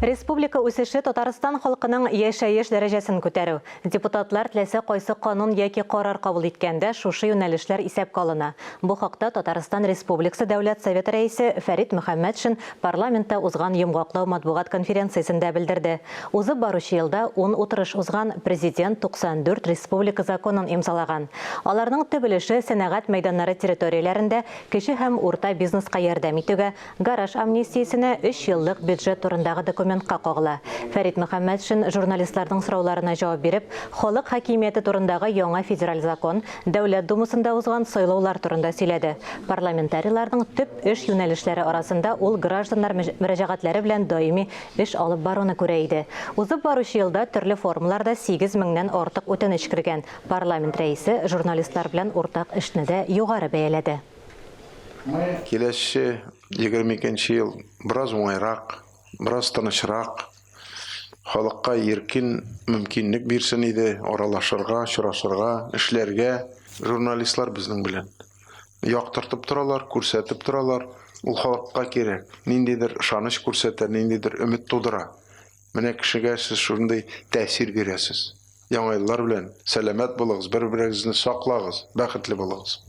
Республика үсеше Татарстан халкының яшәеш дәрәҗәсен күтәрү. Депутатлар теләсә кайсы канун яки карар кабул иткәндә шушы юнәлешләр исәпкә алына. Бу хакта Татарстан Республикасы Дәүләт Советы Рәисе Фәрит Мөхәммәтшин парламентта узган йомгаклау матбугат конференциясендә белдерде. Узып баручы елда ун утырыш узган, Президент 94 республика законын имзалаган. Аларның төп өлеше сәнәгать мәйданнары территорияләрендә кече һәм урта бизнеска ярдәм итүгә, Гараж амнистиясенә өч еллык бюджет турындагы документка кагыла. Фәрит Мөхәммәтшин журналистларның сорауларына җавап биреп, халык хакимияте турындагы яңа федераль закон, Дәүләт Думасында узган сайлаулар турында сөйләде. Парламентарийларның төп эш юнәлешләре арасында ул гражданнар мөрәҗәгатьләре белән даими эш алып баруны күрә иде. Узып баручы елда төрле формаларда 8 меңнән артык үтенеч кергән. Парламент рәисе журналистлар белән уртак эшне дә югары бәяләде. Киләсе 22 нче ел бераз уңайрак, бераз тынычрак, халыкка иркен мөмкинлек бирсен иде аралашырга, очрашырга, эшләргә. Журналистлар безнең белән яктыртып торалар, күрсәтеп торалар. Ул халыкка кирәк. Ниндидер ышаныч күрсәтә, ниндидер өмет тудыра. Менә кешегә сез шундый тәэсир бирәсез. Яңа еллар белән! Сәламәт булыгыз, бер-берегезне саклагыз, бәхетле булыгыз!